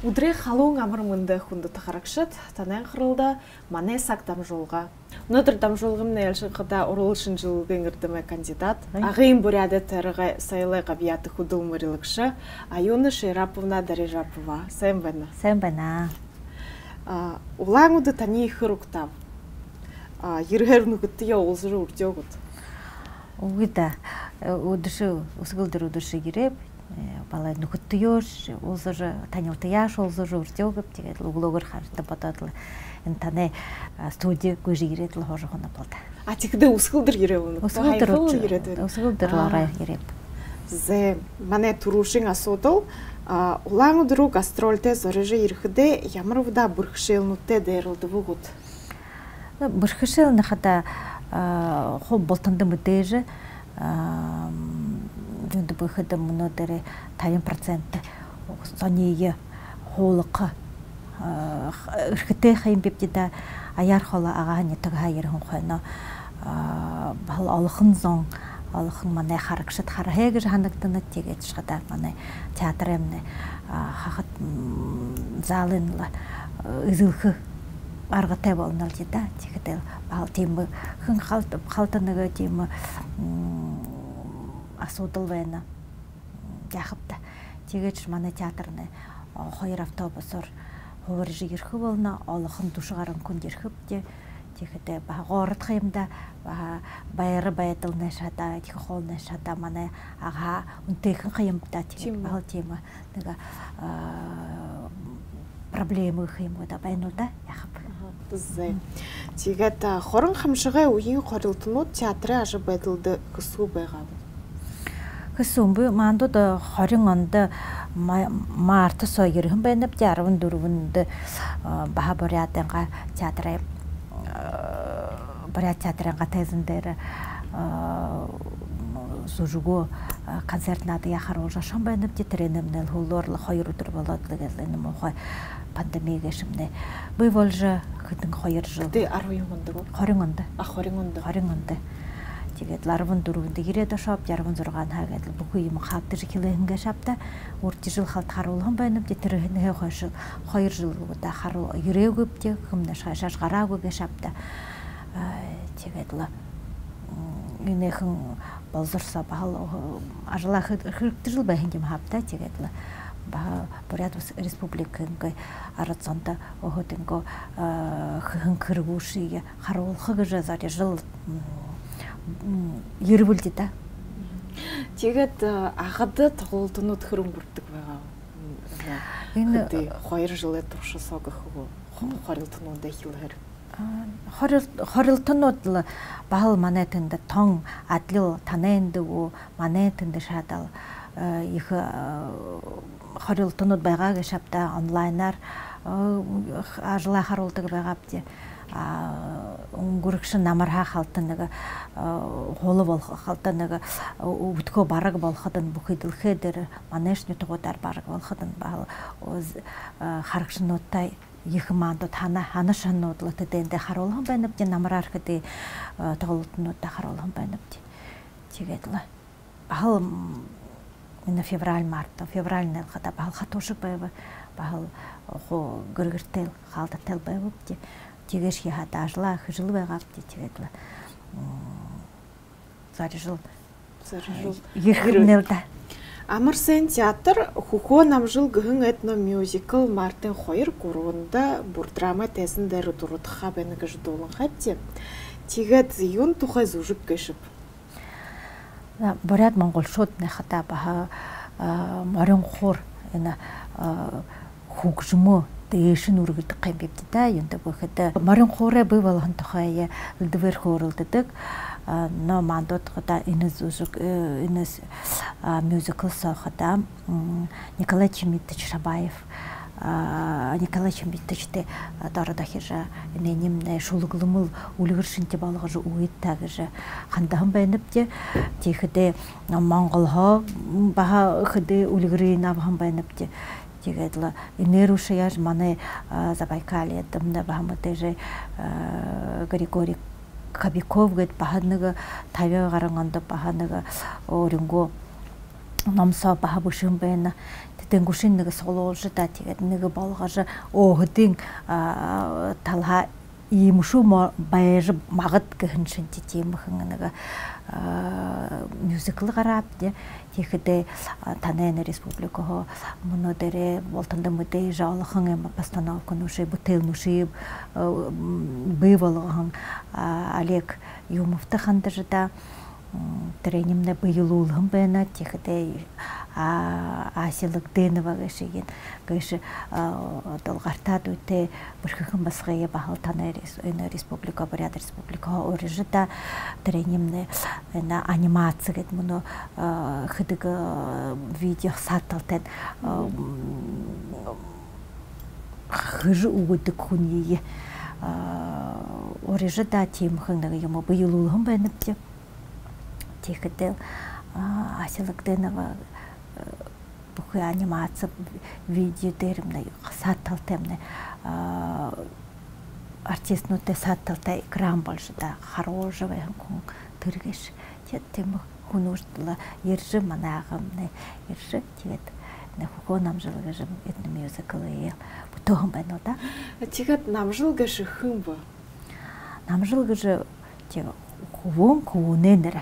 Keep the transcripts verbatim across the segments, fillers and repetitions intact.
Үдэрэй халуун амар мэндэ, хүндэтэ харагшад! Танай анхаралда «Манай саг» дамжуулга. Мүнөөдэр дамжуулгамнай айлшан хадаа уран шэнжэлгын эрдэмэй кандидат, Агын Буряадай тойрогой соёлой габьяата хүдэлмэрилэгшэ Аюна Шираповна Дарижапова. Сайн байна. Сайн байна. А, Улаан-Үдэ таниие хэр угтааб? А, ерэһээр нүхэдтэеэ уулзажа үрдёө гүт? Үгы даа. Э, үдэшэ, үсэгэлдэр үдэшэ ерээб. Э, балай нүхэдтэеэ уулзажа, танилтаяа уулзажа үрдёө гээб. Тиигээд лэ үглөөгүүр хараад бодоод лэ, энэ танай, а, студи гүйжэ ерээд лэ һуужа һуунаб лэ даа. А, тиихэдээ үсэгэлдэр ерээ болоно. Үсэгэлдэр һаяхан лэ ерээд байна. Үсэгэлдэр лэ орой ерээб. Зэ, манай түрүүшын асуудал, а, Улаан-Үдэ руу гастрольдо зорижо ерэхэдээ ямар бэ даа бэрхэшээлнүүдтэй дайралдаба гүт? Бэрхэшээл нэгэ хадаа, а, хуу бултанда мэдээжэ, а, юундэб гэхэдэ, мүнөөдэр табин процент зониие һуулгаха, а, эрхэтэй ха юм бибди даа. Аяар холо Агын нютагһаа ерэһэн хойноо, а, баһал олохон зон, олохон манай харагшад хараһай гэжэ һанагдана. Тиигээдшье хадаа манай театраймнай, а, хахад, м, залынь лэ, э, эзэлхэ аргатай болоно лэ даа. Тиихэдээ баһал тиимэ хэн халта-, халта нэгэ тиимэ, м, асуудал байна. Яахаб даа. Тиигээдшье манай театрнай, а, хоёр автобусаар һуурижа ерэхэ болоно, олохон дүшэ гаран хүн ерэхэбди. Тиихэдээ баһа город ха юм даа, баһа байра байдалнайшье хадаа, тиихэдэ хоолнойшье хадаа манай Агын үнэтэйхэн ха юм даа. Тиигээд баһал тиимэ нэгэ, а, проблема гэхэ юм гү даа, байна лэ даа, яахаб. Аха, зэ. Тиигээд, а, Хорин Хамшагай үеын хорилтонууд театрай ажабайдалда хэсүү байгаа гү? Хэсүү юм би. Мандууд, а, хорин ондо ма-, март соо ерэһэн байнабди, арбан дүрбэндэ, а, баһа Буряадайнгаа театрай, а, Буряад театрайнгаа тайзан дээрэ, а, зүжэгөө, а, концерт наадаяа харуулжа ошоһон байнабди. Тэрээнэймнай һүүлээр лэ хоёр үдэр болоод лэ, гээд лэ, энэ муухай пандеми гээшэмнай бии боложо, хэдэн, хоёр жэл. Тэ, арбан юумэ ондо гү? Хорин ондо. А, хорин ондо. Хорин ондо. Тиигээд лэ арбан дүрбэндэ ерээд ошообди, арбан зургаанһаа гээд лэ бүхы юумэ хаагдажа эхилһэн гээшэ ааб даа. Урда жэл халта харуулһан байнабди, тэрээнһээ хойшо хоёр жэл гү даа харуу-, ерээгүй бди, хэмнэшье хайшаашье гараагүй гээшэ ааб даа. А, тиигээд лэ, м, энээхэн болзор соо баһал, охо, ажалаа хэ-, хэрэгтэжэл байһан юм ааб даа. Тиигээд лэ баһа Буряад Республикын арад зондо өөһэдынгөө, а, хэһэн хэрэгүүдые харуулха гэжэ зорижол, м, м, ерэбэлди даа. Тиигээд, а, Агада тоглолтонууд хэр үнгэрдэг байгаа? М, энэ хэды, хоёр жэлэй турша соо гэхэ гү, хо-, хорилтонуудаа эхилһээр? А, хорил-, хорилтонууд лэ баһал манай тэндэ тон адли, танай эндэ гү, манай тэндэ шадал, э, ехэ, э, хорилтонууд байгаа гээшэ ааб даа, онлайнаар, э, ажалаа харуулдаг байгаабди. А, үнгэрэгшэ намарһаа халта нэгэ, э, һула болохо, халта нэгэ, э, үбдэхөө бараг болоходонь, бүхы дэлхэй дээрэ, манайшье нютагуудаар бараг болоходонь баһал, э, харагшануудтай ехэ мандууд һана-, һанашанууд лэ тэдээндэ харуулһан байнабди, намараар хэды, э, тоглолтонуудаа харуулһан байнабди. Тиигээд лэ баһал, м, энэ февраль, март, февральнай хадаа баһал хатуушаг байба, баһал хуу гэр-гэртэйл, хаалтатайл байбабди. Тиигээшье хадаа ажалаа хэжэл байгаабди, тиигээд лэ, м, зорижол, зорижол ерэхэмнай лэ даа. «Амар сайн театр» «Хүхөө Намжил» гэһэн этно-мюзикл мартын хоёр, гурбанда Бурдрамай тайзан дээрэ дурадхаха байна гэжэ дууланхайбди. Тиигээд юун тухай зүжэг гээшэб? За, буряад-монголшууднай хадаа баһа, а, морин хуур, энэ, а, хүгжэмөө дээшэнь үргэдэг ха юм бибди даа. Юундэб гэхэдэ, морин хуурай бии болоһон тухай элдэбээр хөөрэлдэдэг. А, но мандууд хадаа энэ зүжэг, э, энэ с-, а, мюзикл соо хадаа, м, Николай Чимитович Шабаев, а, Николай Чимитовичтэй, а, доро дохижо, энээниимнай шүлэглэмэл үльгэр шэнги болгожо үгыт даа гэжэ хандаһан байнабди. Тиихэдээ монголһоо, м, баһа хэды үльгэрынь абаһан байнабди. Тиигээд лэ энээн руу шаяажа манай, а, Забайкальедэмнай баһа мэдээжэ, а, Григорий Кобяков гээд баһа нэгэ табяа гаран ондо баһа нэгэ өөрынгөө ном соо баһа бэшэһэн байна. Тэнгүүшын нэгэ суглуулжа даа, тиигээд нэгэ болгожо, өөһэдын, а, талаһаа иимэшүү мо-, байжа магад гэһэн шэнги, тиимэхэн нэгэ, а, мюзикл гараабди. Тиихэдээ, а, танай энэ республикаһаа мүнөө дээрээ бултанда мэдээжэ олохон юм постановкануудые, бүтээлнүүдые, а, м, бии болгоһон, а, Олег Юмовто хандажа даа, м, тэрэниие бэелүүлһэн байна. Тиихэдээ, а, Ася Лыгденова гээшые, гээшэ, а, долгартаа дүүтэй бэрхэхэн басагые баһал танай рес-, энэ республика, Буряад республикаһаа урижа даа, тэрэниие энэ анимаци гээд мүнөө, а, хэдэг, а, видео сааталтайнь, а, м, хэжэ үгэдэг хүниие, а, урижа даа, тиимэхэн нэгэ юумэ бэелүүлһэн байнабди. Тиихэдээ, а, Ася Лыгденова, э, бүхы анимаци видео дээрэмнай, сааталтаймнай, а, артистнуудай сааталтай экран болжо даа, харуулжа байһан хүн тэрэ гээшэ. Тиигээд тиимэ хүнүүд лэ ерэжэ, манай Агамнай ерэжэ, тиигээд энэ «Хүхөө Намжил» гэжэ этномюзиклые бүтээһэн байна даа. Тиигээд Намжил гэжэ хэн бэ? Намжил гэжэ, тии, хүбүүн, хүбүүнэй нэрэ.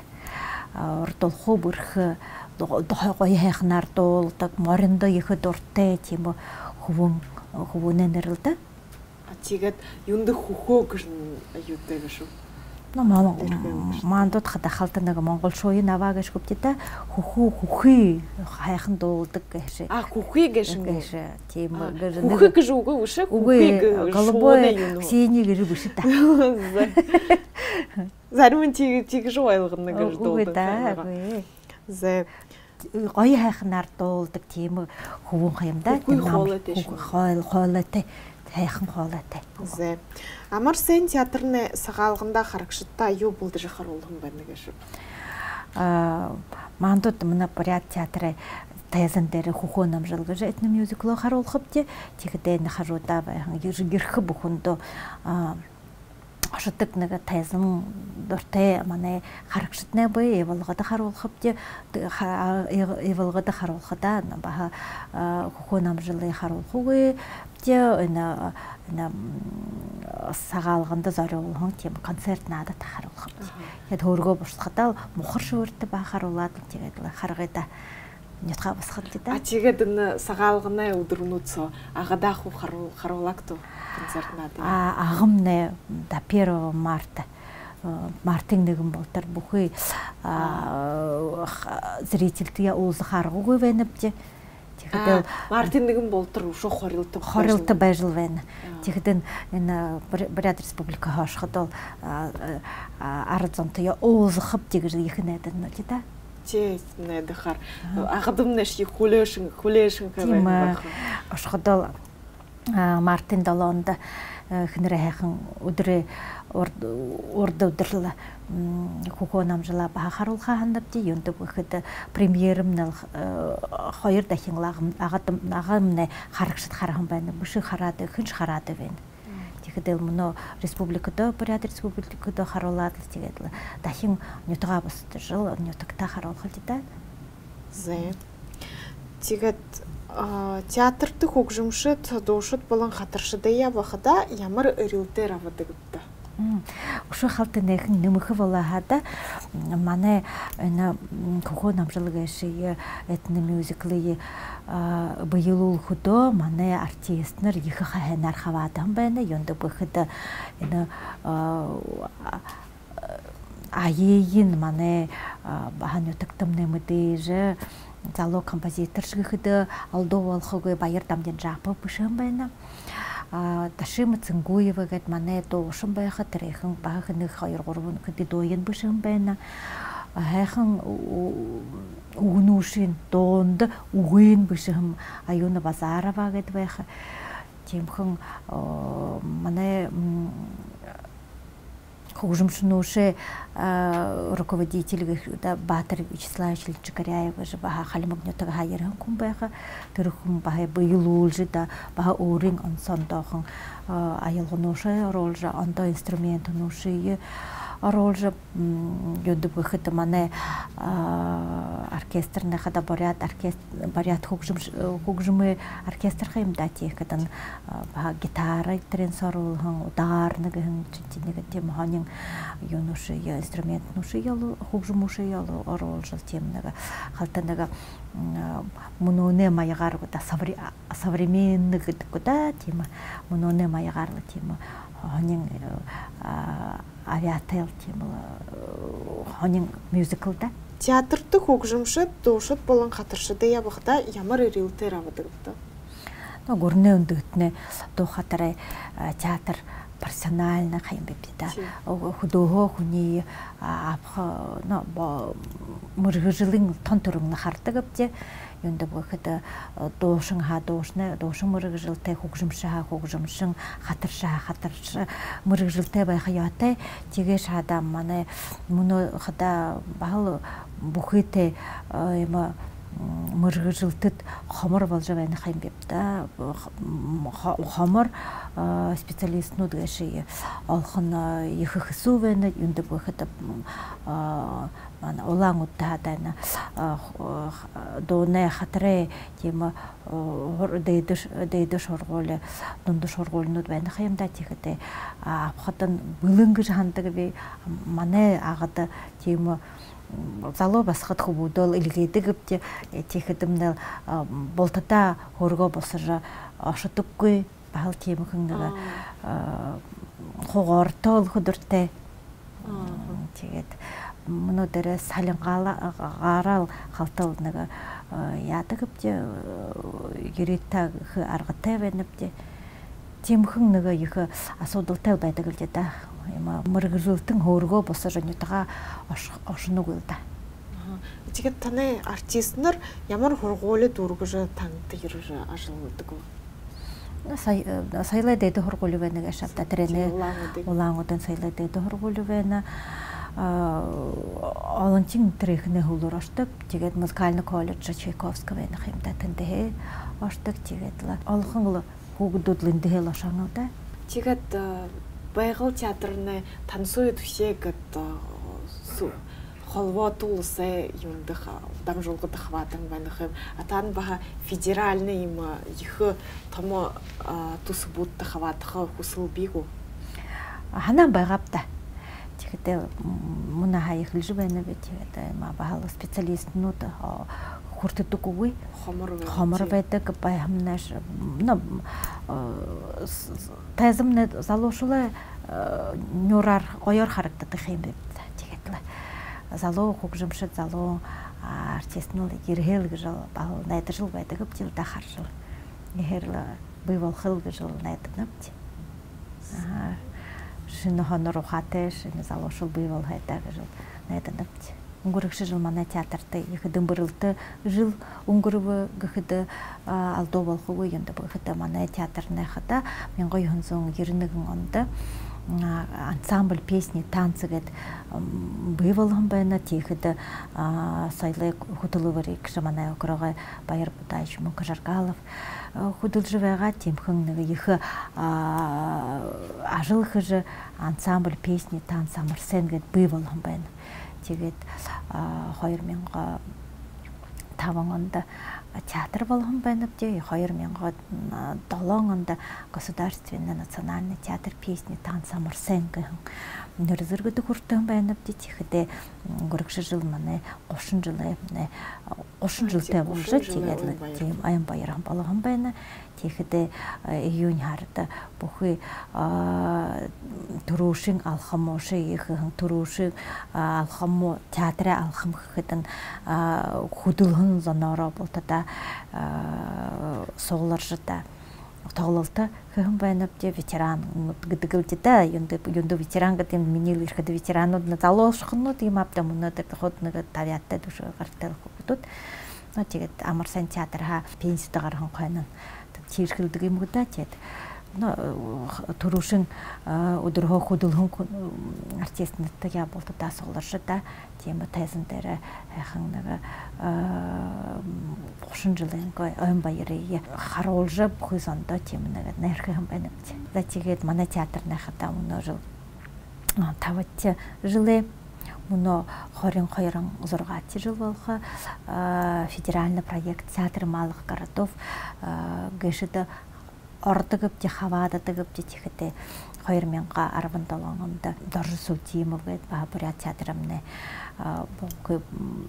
А, урдалхуу бэрхэ, дуу-, дуу-, гоё һайханаар дуулдаг, мориндо ехэ дуратай, тиимэ хүбүүн, хүбүүнэй нэрэ лэ даа. А, тиигээд юундэ Хүхөө гэжэ н-, юутэй гээшэб? Ну, ман-, Тэрхэн гээшэ. Мандууд хадахалта нэгэ монголшууень абаа гээшэ гүбди даа. Хүхүү, хүхы һайхан дуулдаг гээшэ. А, хүхы гээшэ гү? Гээшэ, тиимэ. А, гэжэ хүхы нэгэ гэжэ үгы бэшэ, үгы, хүхы гэжэ голубой шууна юм гү? Синий гэжэ бэшэ даа. За. Заримань тиигэ-, тиигэжэ ойлгоно гэжэ дуулдаг. Үгы даа, үгы. За. Гоё һайханаар дуулдаг тиимэ хүбүүн ха юм даа. Хүхы хоолойтой шэнги. Хүхы хоол-, хоолойтой, һайхан хоолойтой. За. Амар сайн театрнай Сагаалганда харагшадта юу бэлдэжэ харуулһан байна гээшэб? А, мандууд мүнөө Буряад театрай тайзан дээрэ «Хүхөө Намжил» гэжэ этномюзиклөө харуулхабди. Тиихэдээ энэ хажуудаа байһан ер-, ерэхэ бүхэндөө, а, ошодог нэгэ тайзан дуратай манай харагшаднай бии, Ивалгада харуулхабди. Тэ-, ха-, а, Ив-, Ивалгада харуулхадаа, баһа, а, «Хүхөө Намжилые» харуулхагүйбди, энэ, энэ, м, Сагаалганда зорюулһан тиимэ концерт наадата харуулхабди. Аха. Тиигээд һөөргөө бусахадаа лэ Мухар-Шэбэртэ баһа харуулаад лэ, тиигээд лэ харгыда нютагаа бусахабди даа. А, тиигээд энэ Сагаалганай үдэрнүүд соо Агадаа хуу харуу-, харуулааг гүт концерт наадые? А, Агамнай, да, первого марта, э, мартын нэгэн болотор бүхы, а, х-, зрительтэеэ уулзаха аргагүй байнабди. Тиихэдээ, а, мартын нэгэн болотор үшөө хорилто, хорилто байжал байна. А. Тиихэдэнь энэ Бур-, Буряад Республикаһаа ошоходоо, а, а, арад зонтоёо уулзахабди гэжэ ехэ найданабди даа. Тии, найдахаар. Аха. Агадамнайшье хүлеэшэн, хүлеэшэн. Тиимэ. Ошоходоо, а, мартын долоондо, э, хэнэрэй һайхан үдэрэй урд-, урда үдэр лэ, м, «Хүхөө Намжилаа» баһа харуулха һананабди. Юундэб гэхэдэ, премьерэмнай, э, хоёр дахин лэ Агам-, Агадам-, Агамнай харагшад хараһан байна. Бэшэ хараад, хэншье хараад байна. Тиихэдээ лэ мүнөө республикада, Буряад Республикада харуулаад лэ, тиигээд лэ дахин нютагаа бусажал, нютагтаа харуулхабди даа. Зэ. Тиигээд, а, театрта хүгжэмшэд, дуушад болон хатаршадые абахада ямар эрилтээр абадаг бэ? М, үшөө халта энээхэн нэмэхэ болоо һаа даа, м, манай энэ, м, «Хүхөө Намжил» гээшые, этномюзиклые, а, бэелүүлхэдөө манай артистнар ехэ һайнаар хабаадаһан байна. Юундэб гэхэдэ, энэ, а, аяын манай, а, баһа нютагтамнай мэдээжэ залуу композиторш гэхэдэ алдуу болохогүй Баяр Дамдинжапов бэшэһэн байна. А, Дашима Цынгуева гээд манай дуушан байха, тэрэхэн баһа хэнэйхи хоёр-гурбан хэды дууень бэшэһэн байна. А, һайхан ү-, ү-, үгэнүүдынь, дуунда үгыень бэшэһэн Аюна Базарова гээд байха. Тиимэхэн, о, манай, м, хүгжэмшэнүүдэй, а, руководитель гэхэдэ Баатар Вячеславович Линчикаряев гэжэ баһа Хальмаг нютагһаа ерэһэн хүн байха. Тэрэ хүн баһа бэелүүлжэ даа, баһа өөрын онсо ондоохон, а, аялгануудые оруулжа, ондоо инструментнүүдые, Оруулжа, м, юундэб гэхэдэ, манай, а, оркестрнай хадаа буряад оркестр, буряад хүгжэм, хүгжэмэй оркестр ха юм даа, тиихэдэнь, а, баһа гитара тэрээн соо оруулһан, ударна гэһэн, тиимэ нэгэ тиимэ һонин юунүүдые, инструментнүүдые оруулжа, хүгжэмүүдые оруулжал, тиимэ нэгэ халта нэгэ, м, а, мүнөөнэй маягаар гү даа, совре-, современный гэдэг гү даа, тиимэ, мүнөөнэй маягаар лэ тиимэ һонин, э, а, авиател, тиимэл, э, һонин мюзикл даа. Театрта хүгжэмшэд, дуушад болон хатаршадые абахадаа ямар эрилтээр абадаг бэ даа? Но, гүрэнэй үндэтнэй дуу хатарай, э, театр профессиональна ха юм бибди даа. Тии. Хүдөөһөө хүниие, а, абаха, но, бо-, мэргэжэлэй тон түрүүн хардаг бибди. Юундэб гэхэдэ, э, дуушан һаа дуушан, дуушан мэргэжэлтэй, хүгжэмшэ һаа хүгжэмшэн, хатарша һаа хатарша мэргэжэлтэй байха ёһотой. Тиигээшье хадаа манай мүнөө хадаа баһал бүхытэй, э, иимэ, м, мэргэжэлтэд хомор боложо байна ха юм бибди даа. Х-, м, хо-, хомор, э, специалистнууд гээшые олохонь, э, ехэ хэсүү байна. Юундэб гэхэдэ, м, э, Манай Улаан-Үдэдэ хадаа энэ, а, х-, дуунай, хатарай тиимэ, а, һур-, дээдэ ш-, дээдэ һургуули, дунда һургуулинууд байна ха юм даа, тиихэдээ, а, абахадань бэлэн гэжэ һанадаг би. Манай Агада тиимэ, м, залуу басагад хүбүүдэл эльгээдэг бибди, э, тиихэдэмнай, а, бултадаа һөөргөө бусажа ошодоггүй. Баһал тиимэхэн нэгэ, а, хугартай, олхо дуратай. Ага. М, тиигээд мүнөөдэр салингаа гараал халтал нэгэ, а, яадаг бибди, э, ерээд таа гэхэ аргатай байна бибди. Тиимэхэн нэгэ ехэ асуудалтай байдаг бибди даа. Иимэ мэргэжэлтэн һөөргөө бусажа нютагаа ош-, ошоногүйл даа. Ага. Тиигээд танай артистнар ямар һургуули дүүргэжэ, танда ерэжэ ажалладаг бэ? Сая-, э, соёлой дээдэ һургуули байна гээшэ ааб даа, тэрэнэй. Улаан-Үдын. Улаан-Үдын соёлой дээдэ һургуули байна. А, олонхинь тэрэ эхэнэй һүүлээр ошодог. Тиигээд музыкальный колледж Чайковского байна ха юм даа, тэндэһээ ошодог. Тиигээд лэ олохон лэ хүүгэдүүд лэ эндэһээл ошоно даа. Тиигээд, э, Байгал театрнай «Танцуют все» гээд, э, су-, холбоото уласай юундэ ха-, дамжуулгада хабаадаһан байна ха юм. А таанад баһа федеральна иимэ, э, ехэ томо, а, түсэбүүдтэ хабаадаха хүсэл бии гү? Һанаан байгааб даа. Тиихэдээ, м, мүнөө һая хэлэжэ байнаб, тиигээд, э, ма баһал специалистнууд, а, хүртэдэггүй. Хомор байдаг. Хомор байдаг байһан нааш, ну, э, с-, с-, тайзамнай залуушуулай, э, нюураар гоёор харагдадаг ха юм бибди даа. Тиигээд лэ залуу хүгжэмшэд, залуу, а, артистнууд ерээл гэжэл, баһал найдажал байдаг бибди даа, харажал. Ехээр лэ бии болохоёл гэжэл найданабди. Аха. Шэнэ һонор ухаатай, шэнэ залуушуул бии болохо ёһотой гэжэл найданабди. Үнгэрэгшэ жэл манай театрта ехэ дэмбэрэлтэ жэл үнгэрбэ гэхэдэ, а, алдуу болохогүй. Юундэб гэхэдэ, манай театрнай хадаа мянга юһэн зуун ерэн нэгэн ондо, а, ансамбль песни и танца гээд, м, бии болоһон байна. Тиихэдэ, а, соёлой хүтэлбэри гэжэ манай округой Баяр Будаевич Мункожаргалов, а, хүдэлжэ байгаа. Тиимэхэн нэгэ ехэ, а, ажал хэжэ, ансамбль песни и танца «Амар сайн» гээд бии болоһон байна. Тиигээд, а, хоёр мянга табан ондо театр болоһон байнабди. Хоёр мянга долоон ондо государственный национальный театр песни и танца «Амар сайн» гэһэн нэрэ зэргэдэ хүртэһэн байнабди. Тиихэдээ, м, үнгэрэгшэ жэл манай гушан жэлэй, э, гушан жэлтэй болжо, тиигээд лэ тиимэ ойн баяр болоһон байна. Тиихэдээ, э, июнь һарада бүхы, а, түрүүшын алхамуудые хэһэн, түрүүшын, а, алхамууд, театрай алхам хэхэдэнь, а, хүдэлһэн зоноороо бултадаа, а, сугларжа даа, тоглолто хэһэн байнабди. Ветеран гэдэг лэ даа, юундэ, юундэ ветеран гэдэг юм, минии лэ ерэхэдэ ветеранууд, залуушуулнууд юм ааб даа, мүнөөдэр хуу нэгэ табяатай, дүшэ гаратай лэ хүүгэдүүд. Ну, тиигээд «Амар сайн» театрһаа пенсидэ гараһан хойно тиигэжэ хэлэдэг юм гү даа, тиигээд. Ну, э, түрүүшын, э, үдэрһөө хүдэлһэн хүн, м, артистнуудтаяа бултадаа сугларжа даа, тиимэ тайзан дээрэ һайхан нэгэ, э, гушан жэлэйнгээ ойн баярые харуулжа, бүхы зондоо тиимэ нэгэ найр хэһэн байнабди. За, тиигээд манай театрнай хадаа мүнөө жэл табадахи жэлээ, мүнөө хорин хоёр, зургаадахи жэл болохо, а, федеральный проект «Театры малых городов», а, гээшэдэ ородогбди, хабаададаг бди, тиихэдээ хоёр мянга арбан долоон ондо Доржо Султимов гээд баһа Буряад театраймнай, а, бүхы, м,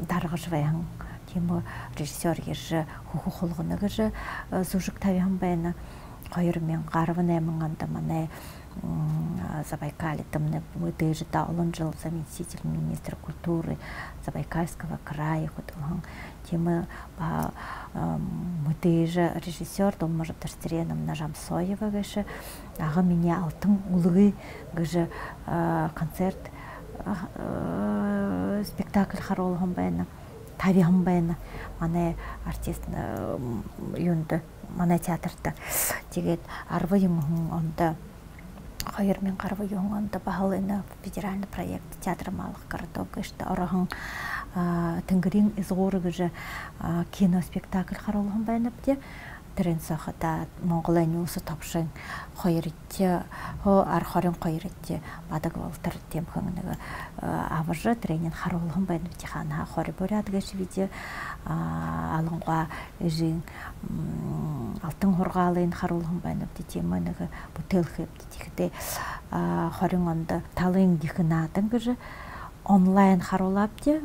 даргажа байһан тиимэ режиссёр ерэжэ, «Хүхэ хулгана» гэжэ, а, зүжэг табиһан байна. Хоёр мянга арбан найман ондо манай, м, Забайкалидамнай мэдээжэ даа, олон жэл заместитель министра культуры Забайкальского края хүдэлһэн тиимэ баһа, ам, мэдээжэ режиссёр Дулма Жамтарцыреновна Жамсоева гээшэ «Ага минии алтан үлгы» гэжэ, а, концерт, а, э, спектакль харуулһан байна, табиһан байна манай артист, э, м, юундэ, манай театрта. Тиигээд арбан юһэн ондо, хоёр мянга арбан юһэн ондо баһал энэ федеральный проект «Театры малых городов» гээшэдэ ороһон, а, «Тэнгэриин изагуур» гэжэ, а, киноспектакль харуулһан байнабди. Тэрээн соо хадаа Монголой нюуса тобшын хоёрдохи, хо, ар, хорин хоёрдохи Бадаг Балтар Темхэнэгээ, э, абажа, тэрэниие харуулһан байнабди. Хаанаһаа хори буряад гээшэбди, а, Алангуа эжын, м, алтан һургаалыень харуулһан байнабди, тиимэ нэгэ бүтээл хээбди. Тиихэдээ, а, хорин ондо «Талын ехэ наадан» гэжэ онлайн харуулаабди.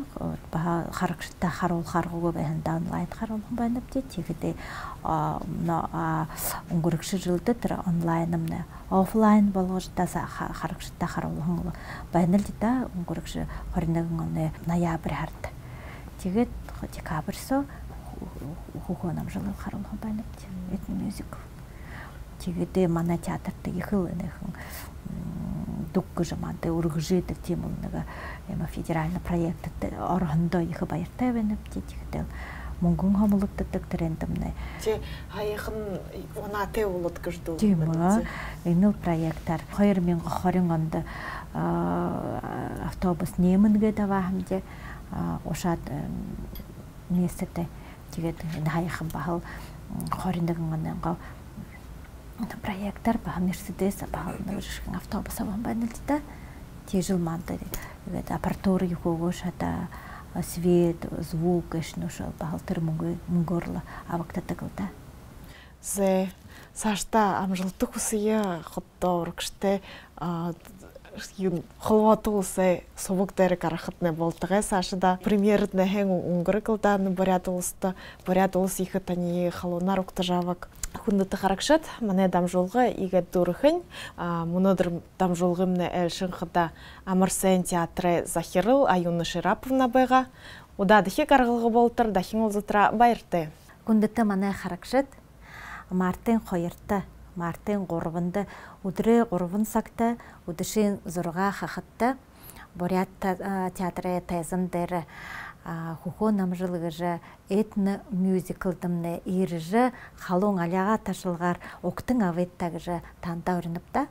Баһа харагшадта харуулха аргагүй байһандаа онлайн харуулһан байнабди. Тиихэдээ, а, но, а, үнгэрэгшэ жэлдэ тэрэ онлайнмнай офлайн болгожо даа са-, ха-, харагшадта харуулһан байнал даа, үнгэрэгшэ хорин нэгэн оной ноябрь һарада. Тиигээд декабрь соо «Хү-, Хүхэ Намжилые» харуулһан байнабди. Этномюзикл. Тиигээд манай театрта ехэл энэхэн, м, дуг гэжэ манда үргэжэ байдаг тиимэл нэгэ, э, иимэ федеральный проектдэ ороһондоо ехэ баяртай байнабди. Тиихэдэл мүнгэн һомологдодог тэрээндэмнай. Тэ, һаяхан унаатай болоод гэрдэ. Тиимэ. Энэл проектаар хоёр мянга хорин ондо, а, автобус «Немэн» гээд абаа һэмди, а, гушаад, эм, местэтэй. Тиигээд энэ һаяхан баһал, м, хорин нэгэн онойнгоо проектаар баһа «Мерседес», баһал нэгэ жэшхэн автобус абаһан байнал даа. Тиижэл манда, тиигээд аппаратура ехэ үгөөшье хадаа, а, свет, звук гээшэнь үшөөл баһал тэрэ мүнгөө-, мүнгөөр лэ абагдадаг лэ даа. Зэ, саашадаа амжалта хүсэе, ходо урагшатай, а, юун, холбоото уласай субаг дээрэ гарахатнай болтогой. Саашадаа премьераднай һайн үнгэрэг лэ даа, ну, Буряад Уласта, Буряад Улас ехэ таниие халуунаар угтажа абаг. Хүндэтэ харагшад, манай дамжуулга иигээд дүүрэхэнь, а, мүнөөдэр дамжуулгымнай айлшан хадаа «Амар сайн» театрай захирал Аюна Шираповна байгаа. Удаадахи гаргалга болотор дахин уулзатараа баяртай. Хүндэтэ манай харагшад, мартын хоёрто, мартын гурбанда, үдэрэй гурбан сагта, үдэшын зургаа хахадта Буряад те-, а, театрай тайзан дээрэ, а, «Хүхэ Намжил» гэжэ этномюзиклдэмнай ерэжэ, халуун аляга ташалгаар угтан абыт даа гэжэ танда уринаб даа.